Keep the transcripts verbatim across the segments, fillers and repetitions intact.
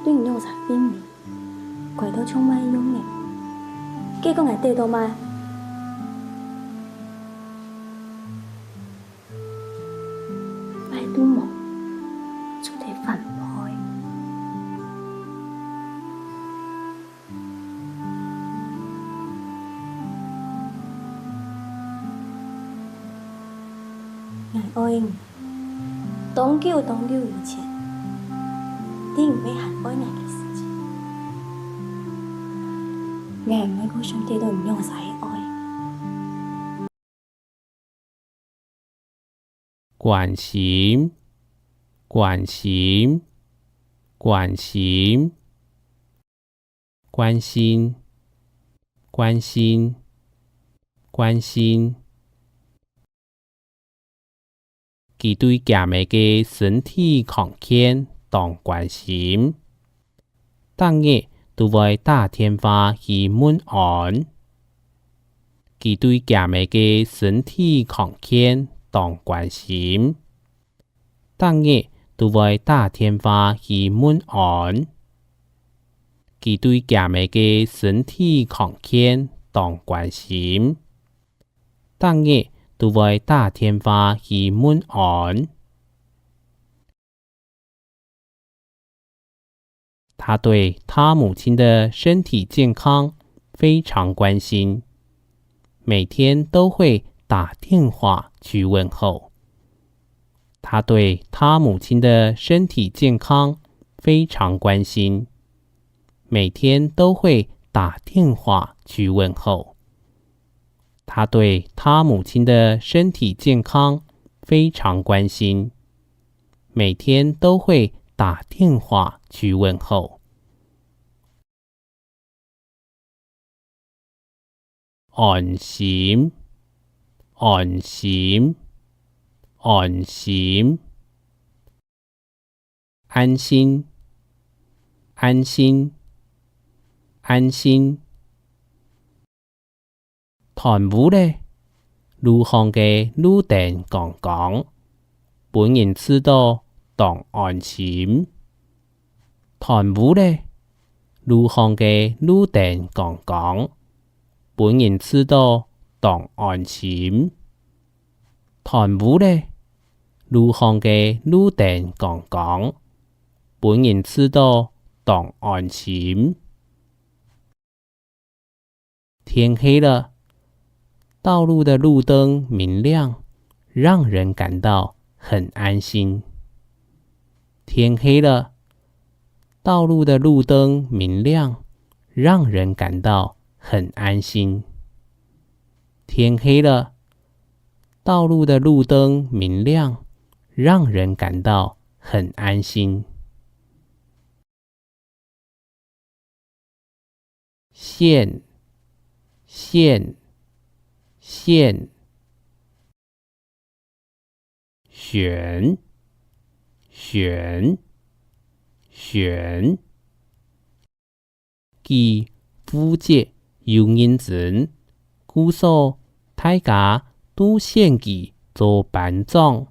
對你仰儕分離，怪到像賣樣仔。該講𠊎得到麼个？賣都無，就得反背。 𠊎愛你，當久當久以前，你毋會還愛𠊎个時節，𠊎毋會過想得到你仰儕个愛。 關心，關心，關心，關心，關心，關心。佢對厥姆个身體康健當關心。 逐日都會打電話去問安。佢對厥姆个身體康健當關心，逐日都會打電話去問安。佢對厥姆个身體康健當關心，逐日都會打電話去問安。 他對他母親的身體健康非常關心，每天都會打電話去問候。他對他母親的身體健康非常關心，每天都會打電話去問候。他對他母親的身體健康非常關心，每天都會打電話去問候。安心，安心，安心。 安心，安心，安心。斷烏咧，路項个路燈光光，分人試著當安心。斷烏咧，路項个路燈光光，分人試著當安心。斷烏咧，路項个路燈光光，分人試著當安心。天黑了，道路的路燈明亮，讓人感到很安心。天黑了，道路的路燈明亮，讓人感到很安心。天黑了，道路的路燈明亮，让人感到很安心。线，线，线。 眩，眩，眩。佢負責有認真，故所大家都選佢做班長。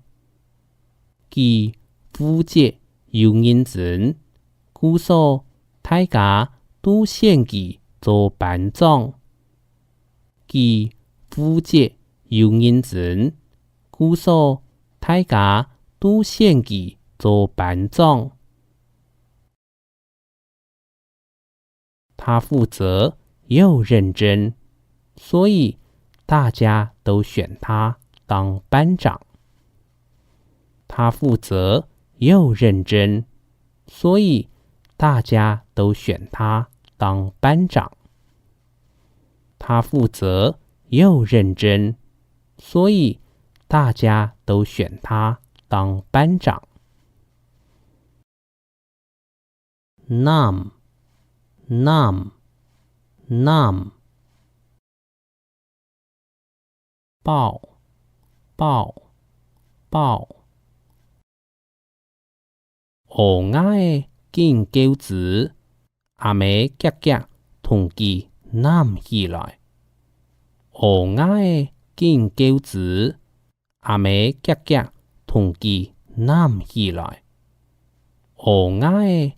佢負責有認真，故所大家都選佢做班長。 佢負責又認真，故所大家都選佢做班長。他負責又認真，所以大家都選他當班長。他負責又認真，所以大家都選他當班長。他負責又認真，所以大家都選他當班長。 揇，揇，揇。包，包，包。屙𤘅仔緊噭眵，阿姆遽遽同佢揇起來。屙𤘅仔緊噭眵， 阿姆遽遽同佢揇起來。屙𤘅仔